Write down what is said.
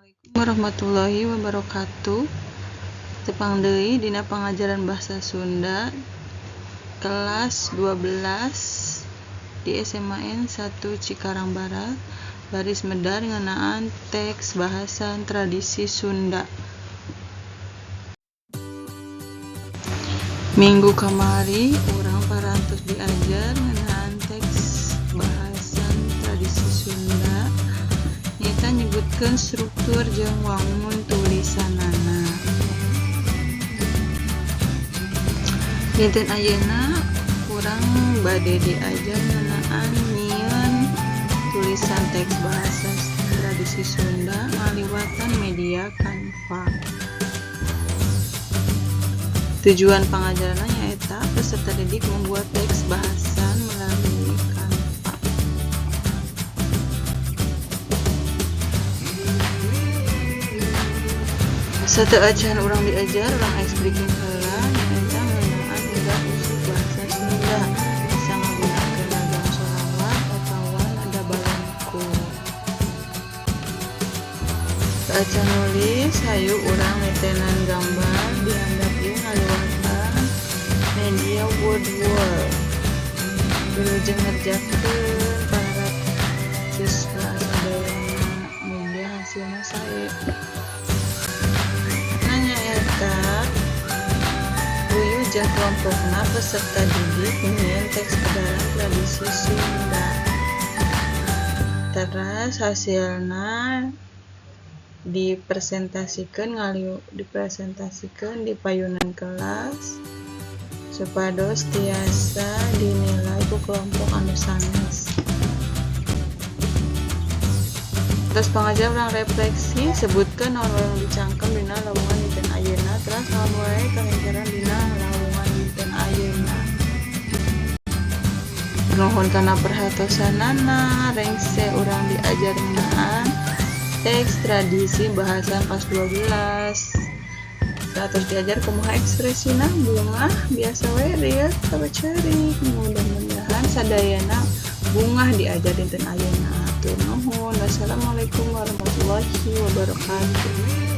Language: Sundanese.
Assalamualaikum warahmatullahi wabarakatuh. Tepang deui dina pangajaran bahasa Sunda kelas 12 di SMAN 1 Cikarang Barat, baris medar ngeunaan teks bahasan tradisi Sunda. Minggu kamari urang parantos diajar ngeunaan teks bahasan tradisi Sunda, nyaeta nyebutkeun struktur jeung wangun tulisanana. Dinten ayeuna urang bade diajar ngeunaan nyieun tulisan teks bahasa tradisi Sunda ngaliwatan media Canva. Tujuan pangajaranna nyaeta peserta didik membuat teks bahasan melalui Canva. Sateuacan urang diajar, urang ice breaking heula, nyaeta ngeunaan udag usuk bahasa Sunda, bisa ngagunakeun ragam sholawat atawa nada balongku. Sateuacan nulis, hayu urang netenan gambar di handap ieu ngaliwatan media Wordwall. Wilujeng ngerjakeun para siswa sadayana, mugia hasilna sae. Nyaeta Uyu jeung kelompokna peserta didik nyieun teks pedaran tradisi Sunda. Teras hasilna dipresentasikan di payunan kelas supados tiasa dinilai ku kelompok anu sanes. Terus pangajar urang refleksi, sebutkeun naon wae nu dicangkem dina lawungan dinten ayeuna, teras naon wae kahentenan dina lawungan dinten ayeuna. Nuhun kana perhatosanana, rengse urang diajar ngeunaan teks tradisi bahasan kelas 12. Satos diajar kumaha ekspresina, bungah, biasa we, rieut atawa ceurik. Mudah-mudahan sadayana bungah diajar dinten ayeuna. Hatur nuhun. Wassalamualaikum warahmatullahi wabarakatuh.